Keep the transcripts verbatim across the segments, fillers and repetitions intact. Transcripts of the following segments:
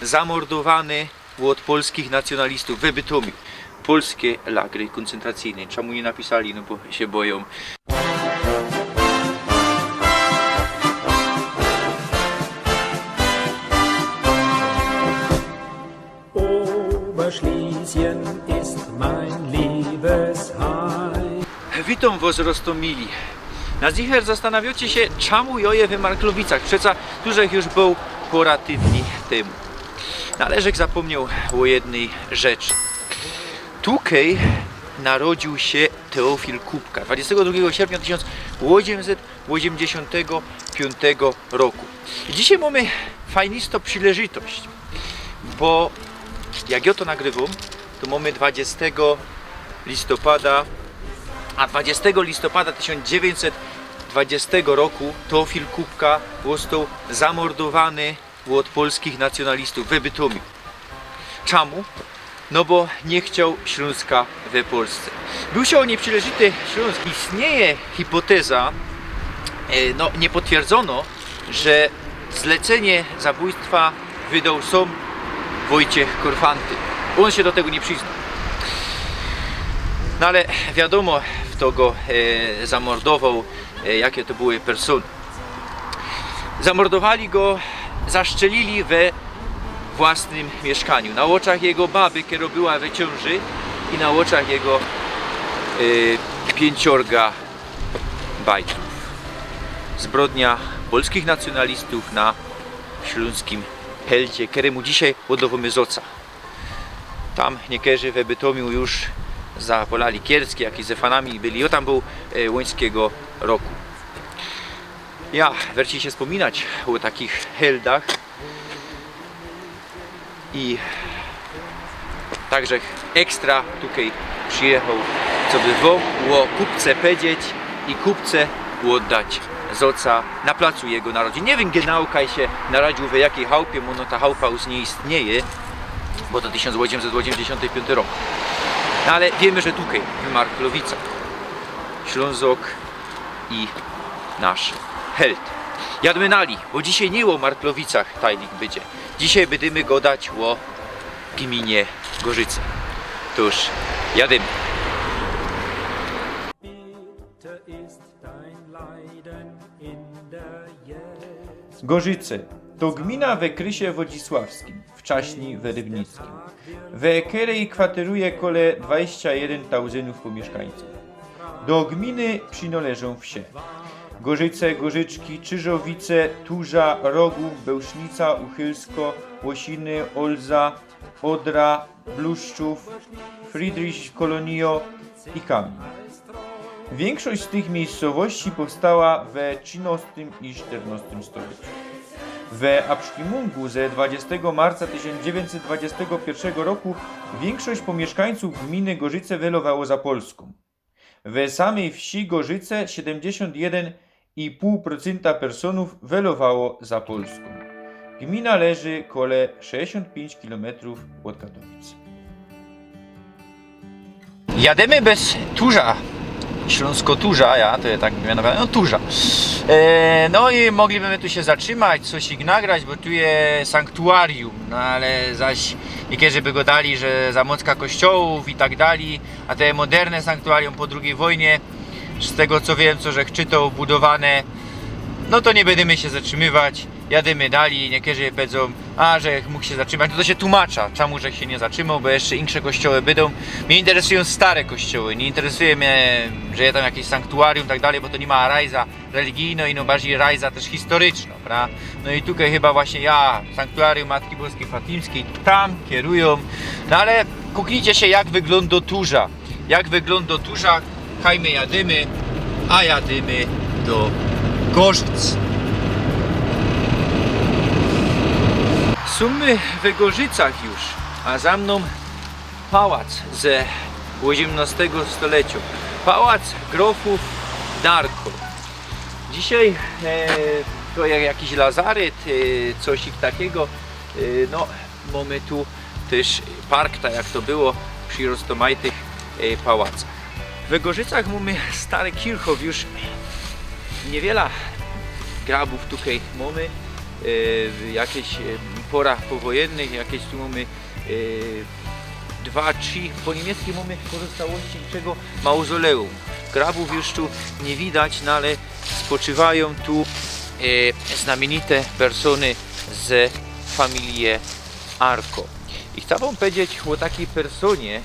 Zamordowany ôd polskich nacjonalistōw we Bytomiu. Polske lagry kōncentracyjne. Czymu niy napisali? No bo sie bojōm. Oberschlesien ist mein Liebesheim. Witōm wos, Rostōmili. Na zicher zastanawiocie sie, czymu jo je we Marklowicach. Przeca tu żech już bōł pora tydni tymu. No ale żech zapōmnioł ô jednyj rzeczy. Tukej narodziōł sie Teofil Kubka dwudziestego drugiego sierpnia tysiōnc ôziemset ôziemdziesiōntego piōntego roku. I dzisiej mōmy fajnistõ przileżytość, bo jak jo to nagrywōm, to mōmy dwudziestego listopada, a dwudziestego listopada tysiōnc dziewiyńćset dwudziestego roku Teofil Kubka ôstoł zamordowany ôd polskich nacjonalistōw we Bytomiu. Czymu? No bo niy chcioł Ślōnska we Polsce. Bōł sie ô niy przileżyty Ślōnsk. Istnieje hipoteza, e, no, niepotwierdzonŏ, że zlecenie zabójstwa wydoł sōm Wojciech Korfanty. Ôn sie do tego niy prziznał. No ale wiadōmo, fto go, e, zamordowoł, e, jake to były persōny. Zamordowali go, zastrzelili we własnym miyszkaniu. Na ôczach jego baby, kero była we ciōnży, i na ôczach jego, y, piyńciorga bajtrōw. Zbrodnia polskich nacjonalistōw na ślōnskim Heldzie, keremu dzisiej ôddŏwōmy zŏca. Tam niykerzy we Bytomiu już zapŏlali kierski, jak i ze fanami byli. Jŏ tam bōł, e, łońskigo roku. Ja, werci sie spōminać ô takich Heldach. I tak żech ekstra tukej przijechoł, coby wōm ô Kubce pedzieć i Kubce ôddać zŏca na placu jego narodzin. Niy wiym, gdzie ôn sie narodziōł, we jakij chałpie, bo no ta chałpa już niy istnieje, bo to tysiōnc ôziemset ôziemdziesiōnty piōnty rok. No ale wiymy, że tukej, w Marklowicach, Ślōnzok i nasz Held. Jadōmy nali, bo dzisiej niy ô Marklowicach tajnik bydzie. Dzisiej bydymy gŏdać ô gminie Gorzice. Tōż jadōmy. Gorzice to gmina we krysie wodzisławskim, wczaśnij we Rybnickim, we kerej kwateruje kole dwadzieścia jeden tauzyniōw pōmiyszkańcōw. Do gminy przinŏleżōm wsie Gorzice, Gorzyczki, Czyrzowice, Turza, Rogōw, Bełsznica, Uchylsko, Łosiny, Olza, Odra, Bluszczōw, Friedrichs Kolonio i Kamij. Wiynkszość z tych miyjscowości powstała we trzinŏstym i sztyrnŏstym stoleciu. We absztimungu ze dwudziestego marca tysiōnc dziewiyńćset dwudziestego piyrszego roku wiynkszość pōmiyszkańcōw gminy Gorzice welowało za Polskōm. We samyj wsi Gorzice siedymdziesiōnt jedyn i pōł procynta personōw welowało za Polskōm. Gmina leży kole sześćdziesiōnt piyńć kilometrōw ôd Katowic. Jadymy bez Turza. Ślōnsko-Turza, ja, to je tak mianowano, no, Turza. E, no i moglibymy tu sie zatrzimać, coś ich nagrać, bo tu je sanktuarium, no ale zaś niykerzy by gŏdali, że za mocka kościołōw i tak dalij, a te moderne sanktuarium po drugij wojnie, z tego co wiym, co żech czytoł, budowane, no to niy bydymy sie zatrzimywać, jadymy dalij. Niykerzy powiedzōm, a że mógł sie zatrzimać, no to sie tłumacza, czymu żech sie niy zatrzimoł, bo jeszcze insze kościoły bydōm. Mie interesujōm stare kościoły, niy interesuje mie, że je tam jakeś sanktuarium i tak dalij, bo to niy ma rajza religijnŏ, ino bardzij rajza tyż historycznŏ, prawda? No i tukej chyba właśnie, ja, sanktuarium Matki Boskij Fatimskij, tam kierujōm. No ale kuknijcie sie, jak wyglōndŏ Turza. Jak wyglōndŏ Turza, kaj my jadymy, a jadymy do Gorzic. Sōmy we Gorzicach już, a za mnōm pałac ze ôziymnŏstego stoleciŏ. Pałac grofōw Darko. Dzisiej, e, to jak jakiś lazaret, e, coś ich takigo. E, no, mōmy tu tyż park, tak jak to było przi roztōmajtych, e, pałacach. We Gorzycach mōmy stary kirchhof, już niywiela grabōw tukej mōmy. e, jakeś, e, pora powojennych, jakeś tu mōmy, e, dwa, trzi, po niymiecku mōmy pozostałości tego mauzoleum. Grobōw już tu niy widać, no ale spoczywajōm tu, e, znamiynite persōny ze familie Arco. I chcã wōm powiedzieć ô takij persōnie,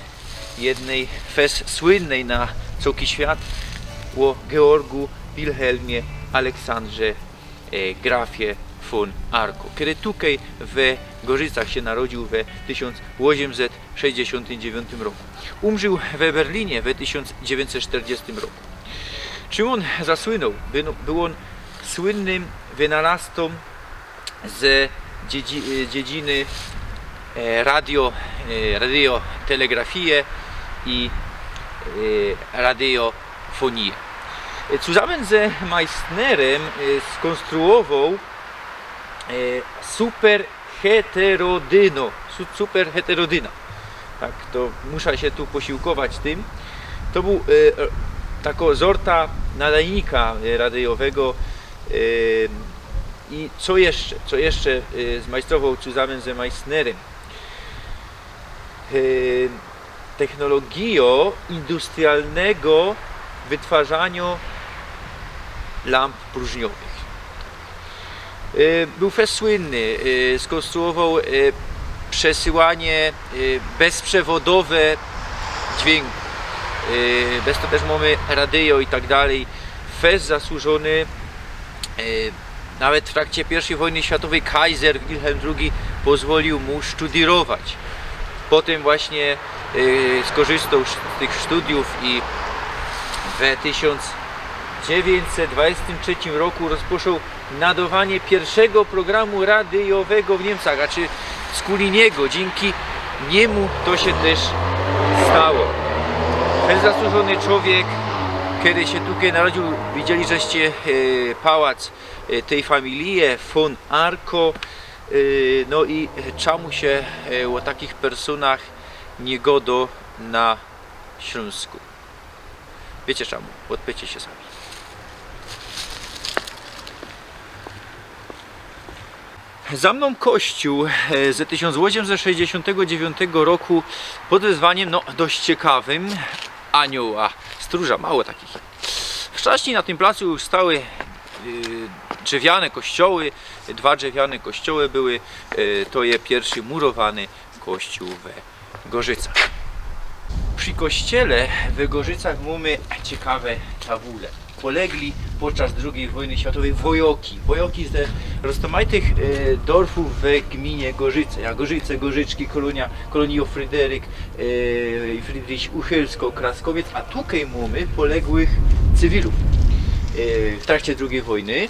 jednyj fest słynnyj na cołki świat, ô Georgu Wilhelmie Aleksandrze, e, Grafie von Arco, kery tukej we Gorzycach sie narodziōł we tysiōnc ôziymset sześćdziesiōntym dziewiyntym roku. Umrził we Berlinie we tysiōnc dziewiyńćset sztyrdziestym roku. Czym ôn zasłynōł? Był, był ôn słynnym wynalazcōm ze dziedzi-, e, dziedziny, e, radio, e, radiotelegrafije i, e, radiofonije. E, zusammen ze Meissnerem, e, skōnstruowoł, e, superheterodyno, su-, superheterodyna. Tak, to muszã sie tu posiłkować tym. To bōł, e, e, takŏ zorta nadajnika, e, radiowego, e, i co jeszcze? Co jeszcze, e, zmajstrowoł zusammen ze Meissnerem? E, technologijŏ industrialnego wytwarzaniŏ lamp próżniowych. E, bōł fest słynny, e, skōnstruowoł, e, przesyłanie, e, bezprzewodowe dźwięku. E, bez to tyż mōmy radio i tak dalij. Fest zasłużōny, e, nawet w trakcie piyrwszyj wojny światowyj kajzer Wilhelm drugi pozwolił mu sztudirować. Potym właśnie, e, skorzystoł z tych studiōw i we tysiōnc dziewiyńćset dwudziestym trzecim roku rozpoczōn nadawanie piyrwszego programu radiowego w Niymcach, znaczy skuli niego, dziynki niymu to sie tyż stało. Fest zasłużōny czowiek, kery sie tukej narodziōł, widzieli żeście, e, pałac, e, tyj familije, von Arco, e, no i czamu sie, e, ô takich personach niy godo na Ślōnsku? Wiycie czamu? Ôdpycie sie sami. Za mnōm kościōł, e, ze tysiōnc ôziymset sześćdziesiōntego dziewiyntego roku pod wyzwaniem, no, dość ciekawym, anioła stróża, mało takich. Wcześnij na tym placu stały, e, drzewiane kościoły, dwa drzewiane kościoły były, e, to je piyrwszy murowany kościōł we Gorzycach. Przi kościele we Gorzycach mōmy ciekawe tabule. Polegli podczas drugij wojny światowyj wojoki. Wojoki ze roztōmajtych, e, dorfōw we gminie Gorzyce. Jak Gorzyce, Gorzyczki, Kolōnia, Kolōnijŏ Fryderyk, e, i Friedrich Uchelsko, Kraskowiec, a tukej mōmy poległych cywilōw, e, w trakcie drugij wojny.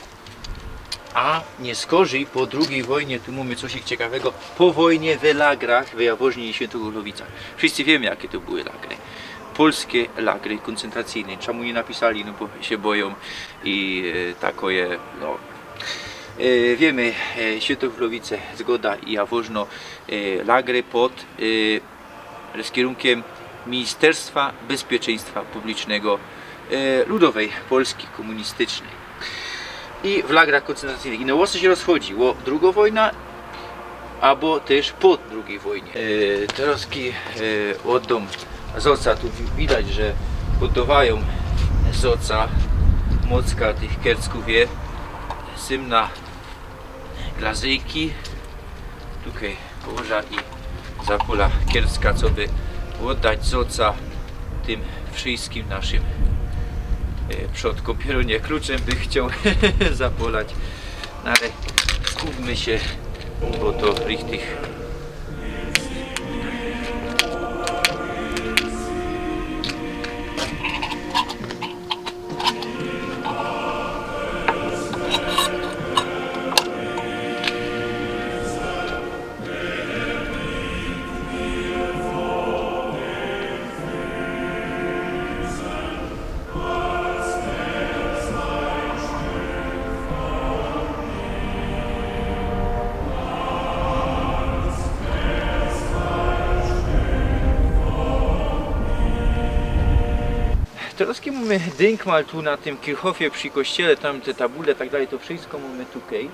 A niy skorzyj po drugij wojnie, tu mōmy coś ciekawego, po wojnie we lagrach we Jaworznie i Świętochowicach. Wszyscy wiymy, jake to były lagry. Polske lagry kōncentracyjne. Czamu niy napisali? No bo sie bojōm i, e, tako je, no. E, wiymy, e, Świętochowicze, Zgoda i Jaworzno, e, lagry pod, e, z kierunkiem Ministerstwa Bezpieczeństwa Publicznego, e, Ludowej Polski Komunistycznej. I w lagrach kōncentracyjnych. I no, ôsto sie rozchodzi ô drugõ wojnã, abo tyż po drugij wojnie. E, troski, e, ôddōm zoca, tu wi-, widać, że ôddŏwajōm zoca, mocka tych Kerckiōw je, symna glazyjki. Tukej położã i zapola Kercka, coby ôddać zoca tym wszyjskim naszym, e, przodkōm. Pierōnie kluczym bych chcioł zapolać, no ale skupmy sie, bo to richtig. Troski mōmy dynkmal tu na tym Kirchhofie przi kościele, tam te tabule, tak dalij, to wszyjsko mōmy tukej.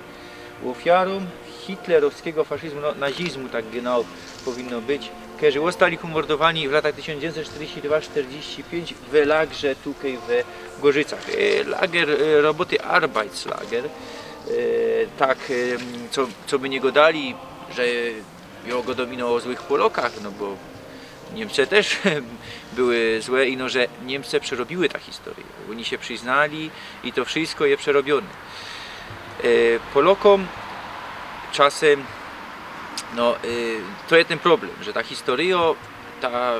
Ôfiarōm hitlerowskigo faszyzmu, no, nazizmu, tak genau powinno być, kerzy ôstali pōmordowani w latach tysiōnc dziewiyńćset sztyrdziści dwa sztyrdziści piyńć w lagrze tukej we Gorzycach. E, lager, e, roboty, Arbeitslager. E, tak, e, co, co by niy godali, że jo godowi o złych Polokach, no bo Niymce tyż były złe, ino że Niymce przerobiły ta historyjo. Ôni sie prziznali i to wszysko je przerobiyne. E, Polokōm czasym, no, e, to je tyn problym, że ta historyjo, ta,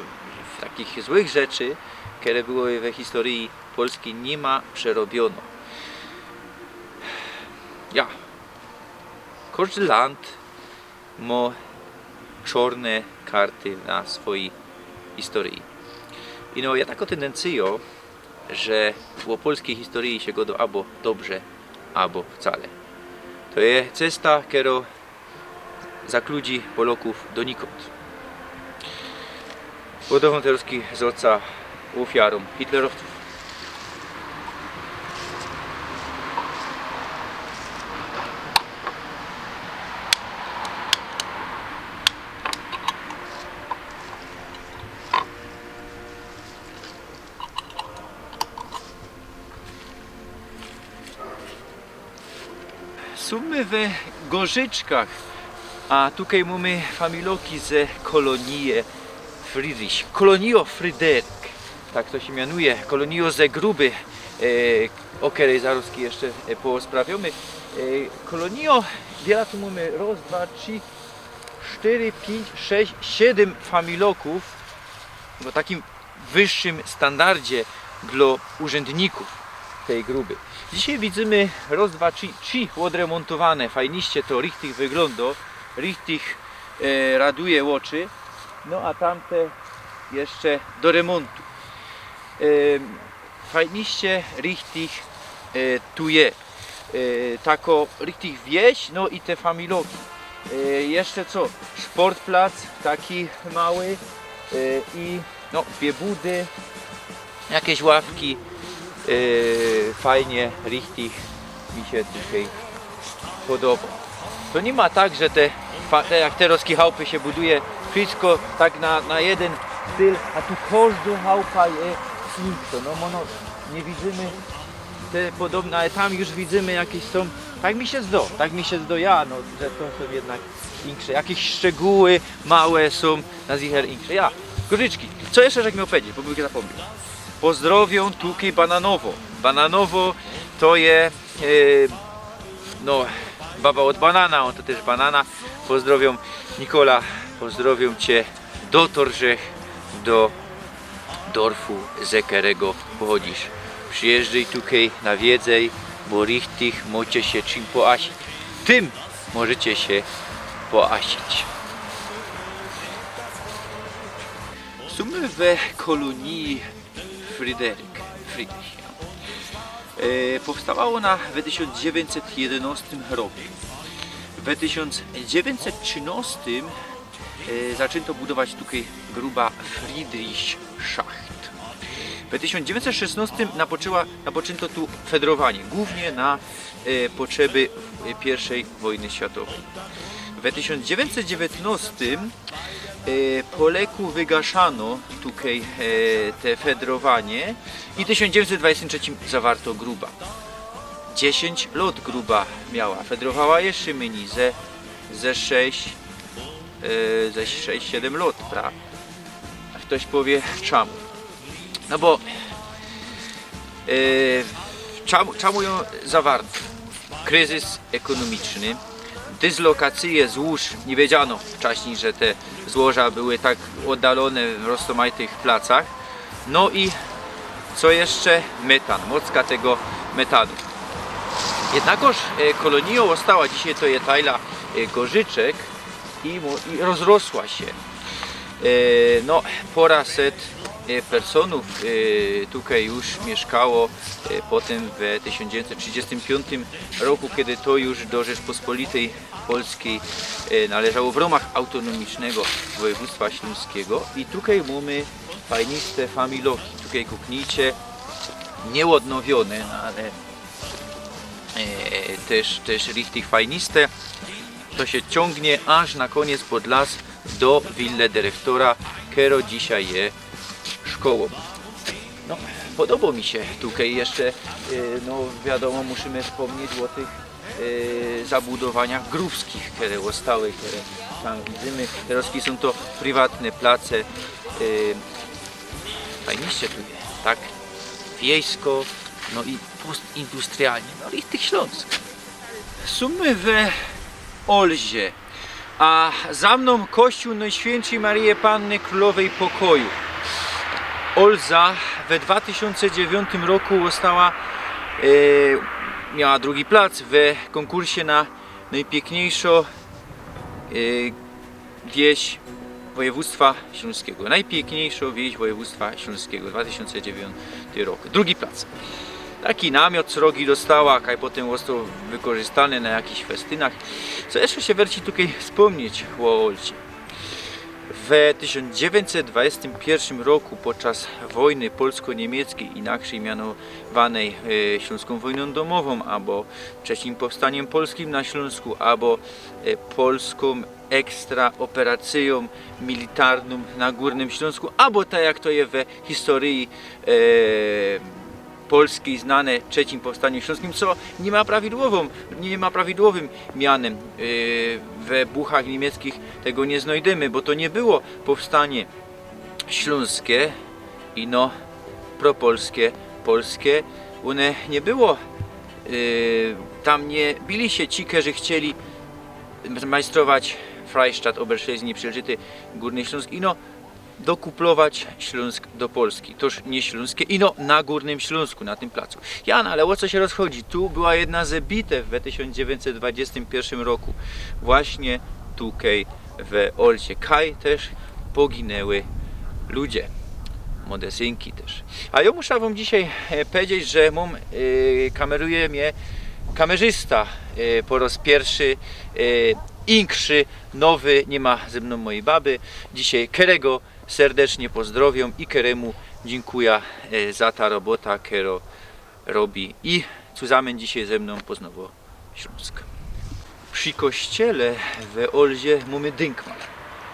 takich złych rzeczy, kere były we historyji Polski, niy ma przerobiyno. Ja. Kożdy land mo czorne karty na swojij historyji. Ino ja tako tendencyjo, że ô polskij historyji sie godo abo dobrze, abo wcale. To je cesta, kero zakludzi Polokōw donikōnd. Ôdechōm terŏzki zŏca ôfiarōm hitlerowcōw. Sōm we Gorzyczkach, a tukej mōmy familoki ze kolōnije Friedrich. Kolōnijo Fryderyk, tak to sie mianuje. Kolōnijo ze Gruby, e, ô kerej zarŏzki jeszcze, e, porozprawiōmy. E, kolōnijo, wiela tu mōmy? Rŏz, dwa, trzi, sztyry, piyńć, sześć, siedym familokōw, w takim wyższym standardzie dlŏ urzędnikōw tej Gruby. Dzisiej widzymy rŏz, dwa, trzi, trzi ôdremōntowne, fajniście to richtig wyglōndo, richtig, e, raduje ôczy, no a tamte jeszcze do remōntu. E, fajniście richtig, e, tu je. E, tako richtig wieś, no i te familoki. E, jeszcze co? Sportplac taki mały, e, i, no, dwie budy, jakeś ławki. E, fajnie, richtig mi sie tukej podobŏ. To niy ma tak, że te fa-, te, jak terŏzki chałpy sie buduje, wszysko tak na, na jedyn styl, a tu kożdŏ chałpa je inkszŏ. No, mono, niy widzymy te podobne, ale tam już widzymy jakieś sōm, tak mi sie zdŏ, tak mi sie zdŏ ja, no, że to sōm jednak inksze. Jakieś szczegōły małe sōm na zicher inksze. Ja, Gorzyczki, co jeszcze żech mioł pedzieć, bo bych zapōmniŏł. Pozdrowiōm tukej Bananowo. Bananowo to je, e, no, baba ôd banana, ôn to tyż banana. Pozdrowiōm, Nikola, pozdrowiōm cie. Dotor żech do dorfu, ze kerego pochodzisz. Przijyżdżej tukej, nawiedzej, bo richtig mocie sie czym poasić. Tym możecie sie poasić. Sōm we kolōniji Fryderyk, Friedrich. E, powstała ôna we tysiōnc dziewiyńćset jedynŏstym roku. We tysiōnc dziewiyńćset trzynŏstym, e, zaczynto budować tukej Gruba Friedrichschacht. We tysiōnc dziewiyńćset szesnŏstym napoczęła, napoczynto tu fedrowanie, głōwnie na, e, potrzeby, e, piyrwszej wojny światowej. We tysiōnc dziewiyńćset dziewiyńtnŏstym, e, po leku wygaszano tukej, e, te fedrowanie i tysiōnc dziewiyńćset dwudziestym trzecim zawarto Gruba. Dziesiyńć lŏt Gruba miała, fedrowała jeszcze mynij, ze, ze sześć, e, ze sześć, siedym lŏt, pra-, a ftoś powie, czamu? No bo, e, czamu, czamu jã zawarto? Kryzys ekōnomiczny, dyslokacyje złōż, niy wiedziano wczaśnij, że te złoża były tak ôddalōne w roztōmajtych placach. No i co jeszcze? Metan, mocka tego metanu. Jednakoż, e, kolōnijŏ ôstała, dzisiej to je tajla, e, Gorzyczek i mo-, i rozrosła sie. E, no, pora set, e, personōw, e, tukej już miyszkało, e, potym we tysiōnc dziewiyńćset trzidziestym piōntym roku, kej to już do Rzeczpospolitej Polskij, e, należało w rōmach autōnomicznego wojewōdztwa ślōnskigo. I tukej mōmy fajniste familoki. Tukej kuknijcie, niyôdnowiōne, no ale, e, Tyż, tyż richtig fajniste. To sie ciōngnie aż na kōniec pod las do wille dyrektora, kero dzisiej je szkołōm. No, podobo mi sie tukej jeszcze, e, no wiadōmo, musimy wspōmnieć ô tych, e, zabudowaniach gruzkich, kere ôstały, kere tam widzymy. Terŏz sōm to priwatne place. E, fajnie sie tu je, tak wiejsko, no i postindustrialnie, no i tych Ślōnsk. Sōm my we Olzie, a za mnōm kościōł Nojświynczyj Maryje Panny Królowej Pokoju. Olza we dwa tysiōnce dziewiōntym roku ôstała, e, miała drugi plac we kōnkursie na nojpiykniejszõ, e, wieś wojewōdztwa ślōnskigo. Nojpiykniejszõ wieś wojewōdztwa ślōnskigo, dwa tysiōnce dziewiōnty rok. Drugi plac. Taki namiot srogi dostała, kaj potym ôstoł wykorzystany na jakichś festynach. Co jeszcze sie werci tukej wspōmnieć ô Olzie? We tysiōnc dziewiyńćset dwudziestym piyrszym roku podczas wojny polsko-niymieckij, inaksyj mianowanej, e, Ślōnskōm Wojnōm Domowōm, abo Trzecim Powstaniym Polskim na Ślōnsku, abo, e, polskōm ekstra operacyjōm militarnōm na Gōrnym Ślōnsku, abo tak jak to je we historyji, e, polskij znane Trzecim Powstaniym Ślōnskim, co niy ma prawidłowōm, niy ma prawidłowym mianym. E, we buchach niymieckich tego niy znojdymy, bo to niy było powstanie ślōnske, ino propolske, polske. Ône niy było, e, tam niy bili sie ci, kerzy chcieli zmajstrować Freistadt Oberschlesien, przeżyty Gōrny Ślōnsk, ino dokuplować Ślōnsk do Polski. Toż niy ślōnske, ino na Gōrnym Ślōnsku, na tym placu. Jan, ale ô co sie rozchodzi? Tu była jedna ze bitew we tysiōnc dziewiyńćset dwudziestym piyrszym roku. Właśnie tukej we Olzie. Kaj tyż poginęły ludzie. Modesynki tyż. A jŏ muszã wōm dzisiej, e, pedzieć, że mōm, e, kameruje mie kamerzysta, e, po roz piyrszy, e, inkszy, nowy, niy ma ze mnōm mojij baby. Dzisiej kerego serdecznie pozdrowiōm i keremu dziynkuja, e, za ta robota, kero robi i cuzamyn dzisiej ze mnōm poznowo Ślōnsk. Przi kościele we Olzie mōmy dynkmal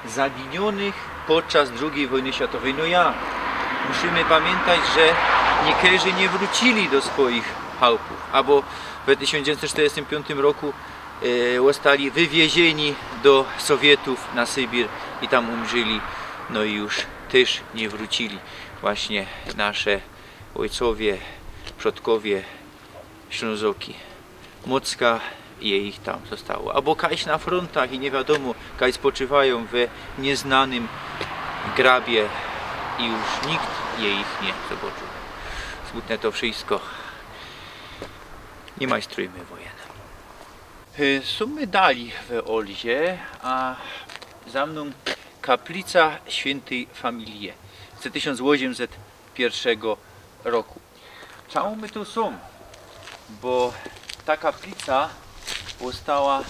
zaginiōnych podczas drugij wojny światowej. No ja, musimy pamiyntać, że niykerzy niy wrōcili do swojich chałpōw, abo we tysiōnc dziewiyńćset sztyrdziestym piōntym roku, e, ôstali wywiezieni do Sowietōw na Sybir i tam umrzyli. No i już tyż niy wrōcili. Właśnie nasze ôjcowie, przodkowie, Ślōnzoki. Mocka jejich tam ôstało. Abo kajś na frōntach i niy wiadōmo, kaj spoczywajōm we niyznanym grabie i już nikt jejich niy zobŏczōł. Smutne to wszysko. Niy majstrujmy wojen. Y, sōm my dalij we Olzie, a za mnōm kaplica świyntij Familije z tysiōnc ôziymset piyrszego roku. Czołōm my tu sōm? Bo ta kaplica ôstała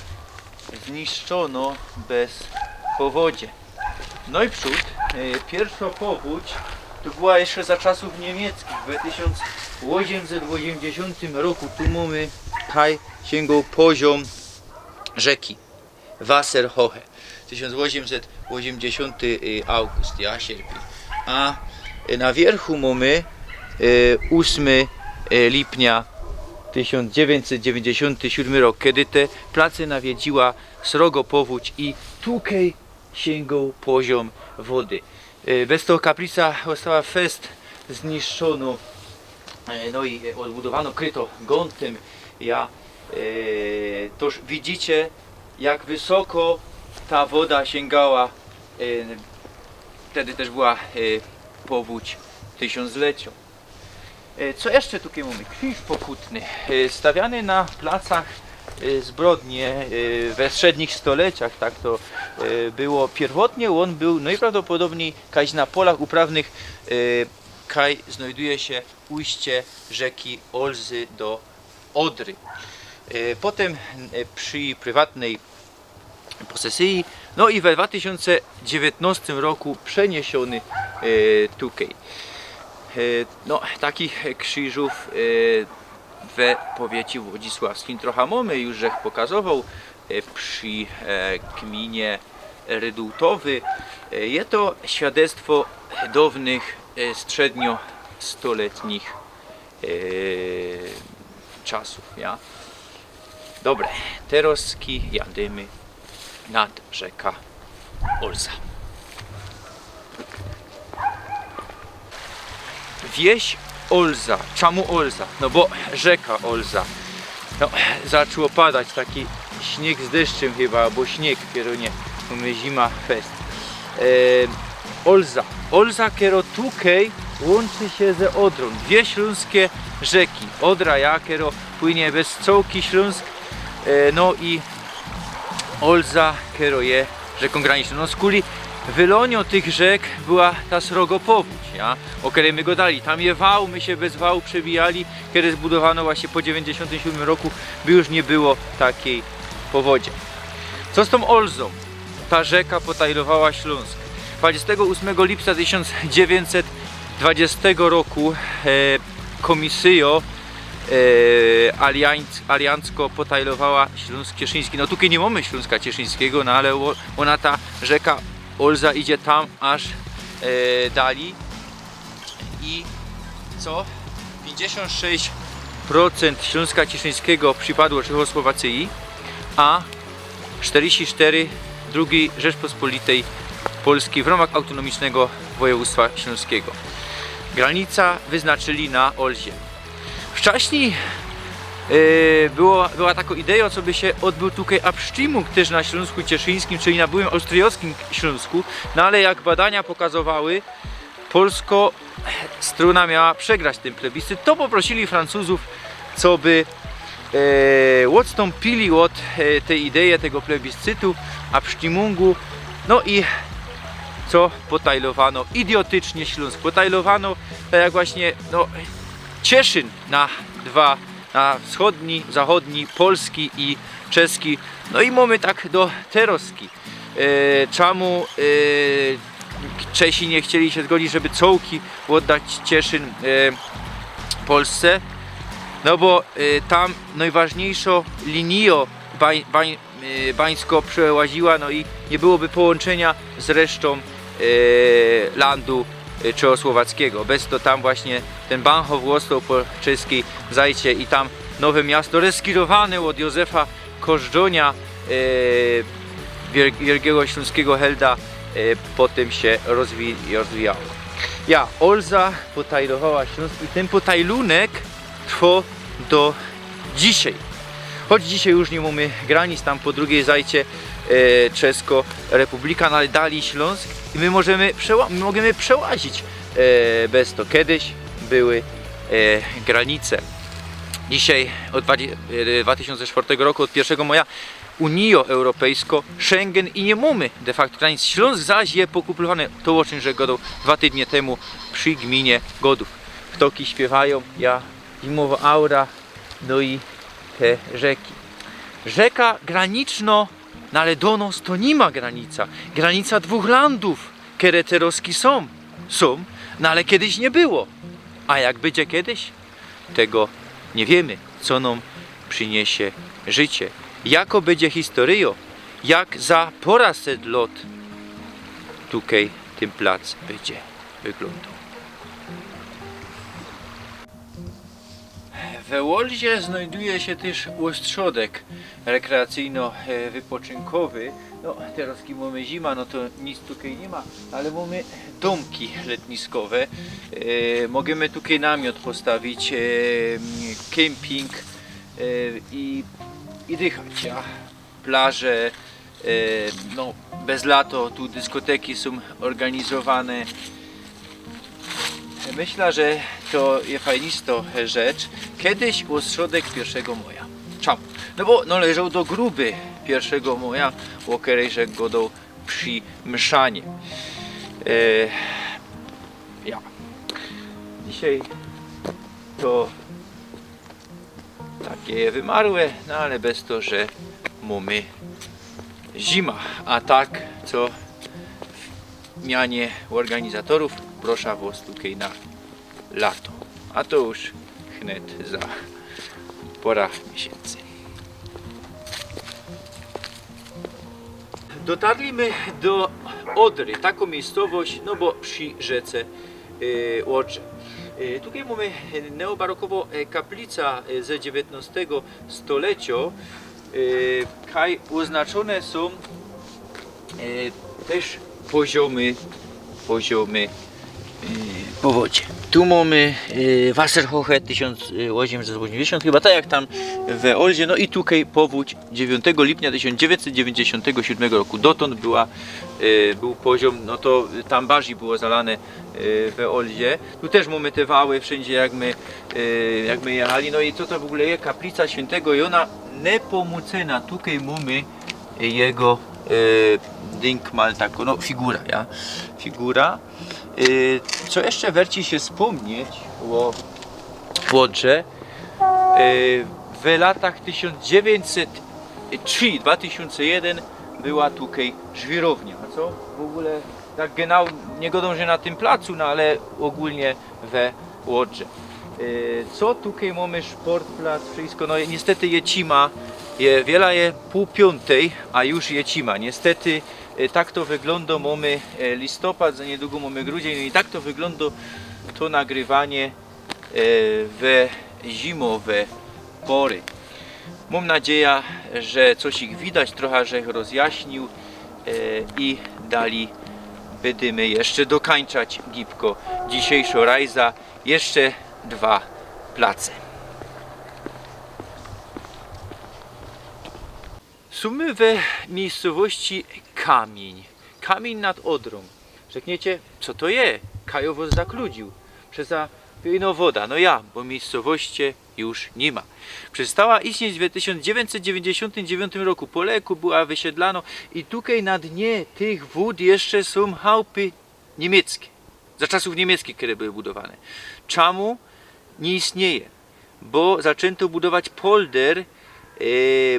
zniszczōno bez powodzie. No i przōd, e, piyrszŏ powōdź to była jeszcze za czasōw niymiecczich. We tysiōnc ôziymset ôziymdziesiōntym roku tu mōmy, kaj siyngoł poziōm rzeki. Wasserhohe. Tysiōnc ôziymset ôziymdziesiōnty, y, august, ja, sierpiyń. A, y, na wiyrchu mōmy, y, ôsmy, y, lipnia tysiōnc dziewiyńćset dziewiyńćdziesiōnty siōdmy rok, kej te place nawiedziła srogo powōdź i tukej siyngoł poziōm wody. E, bez to kaplica ôstała fest zniszczōno, e, no i, e, ôdbudowano, kryto gōntym. Ja, e, toż widzicie, jak wysoko ta woda siyngoła. E, wtedy tyż była, e, powōdź tysiōnc leciōm. E, co jeszcze tukej mōmy? Krziż pokutny. E, stawiany na placach, e, zbrodnie, e, we strzednich stoleciach, tak to, e, było piyrwotnie. Ôn bōł nojprawdopodobnij kajś na polach uprawnych, e, kaj znojduje sie ujście rzeki Olzy do Odry. E, potym, e, przi prywatnyj posesyji. No i we dwa tysiōnce dziewiyntnŏstym roku przeniesiōny, e, tukej. E, no, takich krziżōw, e, we powiecie wodzisławskim. Trocha mōmy już żech pokazowoł e, przi e, gminie Rydōłtowy. E, Je to świadectwo downych e, strzedniostoletnich e, czasōw, ja. Dobre, terozki jadymy nad rzeka Olza. Wieś Olza. Czamu Olza? No bo rzeka Olza. No, zaczło padać, taki śnieg z deszczym chyba, abo śnieg, kero nie, bo my zima fest. E, Olza. Olza, kero tukej łōnczy sie ze Odrōm. Dwie ślōnskie rzeki. Odra, ja, kero płynie bez cołki Ślōnsk, e, no i Olza, kero je rzekōm graniczną. No, skuli wylōnio tych rzek była ta srogo powōdź, ja, ô kerej my godali. Tam je wał, my sie bez wał przebijali, kedy zbudowano właśnie po dziewięćdziesiątym siódmym roku, by już nie było takiej powodzie. Co z tą Olzą? Ta rzeka potajlowała Ślōnsk. Dwudziestego ósmego lipca tysiąc dziewięćset dwudziestego roku e, komisyjo e, aliańc, aliancko potajlowała Ślōnsk Cieszyński. No tukej niy mōmy Ślōnska Cieszyńskigo, no ale ô- ôna, ta rzeka Olza, idzie tam aż e, dali. I co? Pięćdziesiąt sześć procent Ślōnska Cieszyńskigo przypadło Czechosłowacji, a czterdzieści cztery drugiej Rzeczpospolitej Polskiej w ramach autonomicznego województwa śląskiego. Granica wyznaczyli na Olzie. Wcześniej e, było, była taka idea, co by się odbył tutaj abstimmung też na Śląsku Cieszyńskim, czyli na byłym austriackim Śląsku, no ale jak badania pokazywały, polsko strona miała przegrać ten plebiscyt, to poprosili Francuzów, co by e, odstąpili od e, tej idei tego plebiscytu, abstimmungu, no i co potajlowano, idiotycznie Śląsk potajlowano, tak jak właśnie no, Cieszyn na dwa, na wschodni, zachodni, polski i czeski. No i mamy tak do terozki. E, czemu e, Czesi nie chcieli się zgodzić, żeby cołki oddać Cieszyn e, Polsce? No bo e, tam najważniejszą linią bań, bań, e, bańsko przełaziła, no i nie byłoby połączenia z resztą e, landu e, czechosłowackiego. Bez to tam właśnie ten Bahnhof został po czeskiej zajcie i tam nowe miasto reskirowane od Józefa Kożdżonia, e, wiel- wielkiego śląskiego helda, e, potem się rozwi- rozwijało. Ja, Olza potajlowała Śląsk i ten potajlunek trwa do dzisiaj. Choć dzisiaj już nie mamy granic, tam po drugiej zajcie e, Czesko Republika, no ale dalej Śląsk i my możemy, przeła- my możemy przełazić e, bez to. Kiedyś były e, granice. Dzisiaj od dwa tysiące czwartego roku, od pierwszego maja, Unijo Europejsko, Schengen i nie mamy de facto granic. Śląsk zaś je pokupowany. To, o czym że gadał dwa tygodnie temu przy gminie Godów. Ptoki śpiewają, ja, zimowa aura, no i te rzeki. Rzeka graniczno, no ale do nos to nie ma granica. Granica dwóch landów, które te roski są, są, no ale kiedyś nie było. A jak będzie kiedyś? Tego nie wiemy, co nam przyniesie życie. Jako będzie historią, jak za poraset lot tukej ten plac będzie wyglądał. We Olzie znajduje się też ostrzodek rekreacyjno-wypoczynkowy. No, teraz ki mamy zima, no to nic tutaj nie ma, ale mamy domki letniskowe. E, możemy tutaj namiot postawić, e, kemping e, i, i dychać. Ja. Plaże, e, no, bez lato tu dyskoteki są organizowane. Myślę, że to je fajnisto rzecz. Kiedyś ostrzodek pierwszego moja. Czemu? No bo należał do grupy pierwszego moja, o której że godał przy mszanie. E, ja. Dzisiaj to takie wymarłe, no ale bez to, że mamy zima. A tak, co w mianie organizatorów, proszę was tutaj na lato. A to już wnet za porach miesiyncy. Dotarli my do Odry, takõ miyjscowość, no bo przi rzece e, Ôdrze. E, tukej mōmy neobarokowõ e, kaplica e, ze dziewiytnŏstego stolecjo. E, kaj ôznaczōne sōm e, tyż poziomy, poziomy e, powodzie. Tu mōmy e, Wasserhoche tysiōnc ôziymset ôziymdziesiōnt, chyba tak jak tam we Ôlzie, no i tukej powōdź dziewiyntego lipnia tysiōnc dziewiyntset dziewiyńćdziesiōntego siódmego roku. Dotōnd była, e, bōł poziōm, no to tam barzij było zalane e, we Ôlzie. Tu tyż mōmy te wały wszyndzie, jak my, e, jak my jechali. No i co to w ogōle je? Kaplica świyntego Jōna Nepōmucena. Tukej mōmy jego e, dynkmal, takõ, no, figura, ja? Figura. E, co jeszcze werci sie spōmnieć ô Ôdrze? E, we latach tysiōnc dziewiyńćset trzi, dwa tysiōnce jedyn była tukej żwirownia. A co w ogōle tak genau, niy godōm, że na tym placu, no ale ôgōlnie we Ôdrze. E, co tukej mōmy? Szportplac, wszysko, no niystety je cima, je, wiela je pōł piōntej, a już je cima. Niystety e, tak to wyglōndŏ, mōmy e, listopad, za niydługo mōmy grudziyń, no i tak to wyglōndŏ to nagrywanie e, we zimowe pory. Mōm nadzieja, że coś ich widać, trocha żech rozjaśniōł e, i dalij bydymy jeszcze dokańczać gibko dzisiejszŏ rajza, jeszcze dwa place. Sōm my we miyjscowości Kamiyń. Kamiyń nad Ôdrōm. Rzekniycie, co to je? Kaj wŏs zakludziōł. Przeca piyknŏ woda. No ja, bo miyjscowości już niy ma. Przestała istnieć we tysiōnc dziewiyńćset dziewiyńćdziesiōntym dziewiyntym roku. Po leku była wysiedlanŏ i tukej na dnie tych wōd jeszcze sōm chałpy niymieckie. Za czasōw niymieckie, kere były budowane. Czamu? Niy istnieje. Bo zaczynto budować polder e,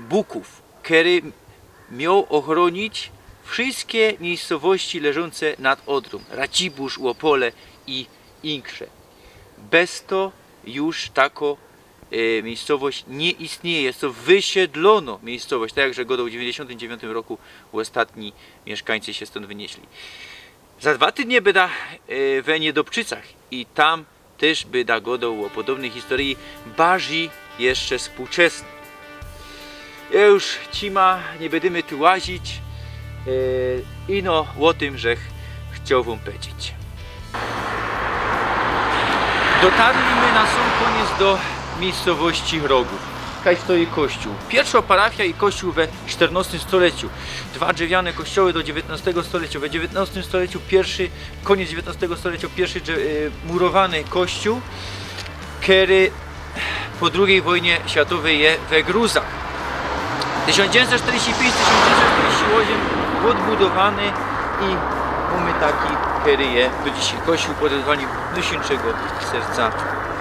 Bukōw, kery mioł ôchrōnić wszyjske miyjscowości leżōnce nad Ôdrōm, Racibōrz, Ôpole i insze. Bez to już takŏ e, miyjscowość niy istnieje, je to wysiedlōnŏ miyjscowość, tak jak żech godoł, w dziewiyńćdziesiōntym dziewiyńtym roku ôstatni miyszkańcy sie stōnd wynieśli. Za dwa tydnie byda e, we Niydobczycach i tam tyż byda godoł ô podobnyj historyji, barzij jeszcze spōłczesnyj. Już cima, niy bydymy tu łazić. E, ino ô tym żech chcioł wōm pedzieć. Dotarli my na sōm kōniec do miyjscowości Rogōw. Kaj stoi kościōł. Piyrszŏ parafijŏ i kościōł we sztyrnŏstym stoleciu. Dwa drzewiane kościoły do dziewiytnŏstego stoleciu. We dziewiytnŏstym stoleciu piyrszy, kōniec dziewiytnŏstego stoleciu piyrszy drze- e, murowany kościōł, kery po drugij wojnie światowyj je we gruzach. Tysiōnc dziewiyńćset sztyrdziści piyńć, tysiōnc dziewiyńćset sztyrdziści ôziym ôdbudowany i mōmy taki, kery je do dzisiej kościōł pod wezwanim Nojświyńtszego Serca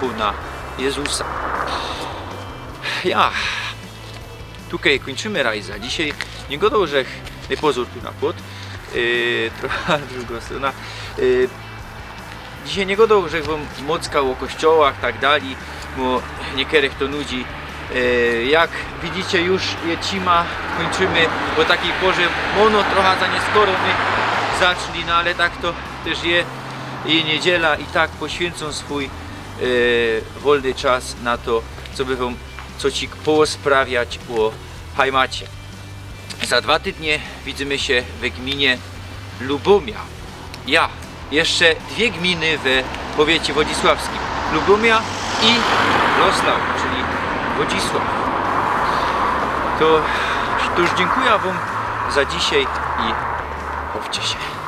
Pōna Jezusa. Ja. Tukej kōńczymy rajza. Dzisiej niy godoł żech, niy, pozōr tu na płot. Yy, trocha drugŏ strōna. Yy, dzisiej niy godoł żech wōm mockŏ ô kościołach, tak dalij, bo niykerych to nudzi. Yy, jak widzicie, już je cima, kōńczymy ô takij porze, mōno trocha za nieskoro my zaczli, no ale tak to tyż je. I niydziela, i tak poświyncōm swōj yy, wolny czas na to, coby wōm cosik porozprawiać ô hajmacie. Za dwa tydnie widzymy sie we gminie Lubōmia. Ja, jeszcze dwie gminy we powiecie wodzisławskim. Lubōmia i Losnŏ, czyli Wodzisław. To, to już dziynkujã wōm za dzisiej i bawcie sie.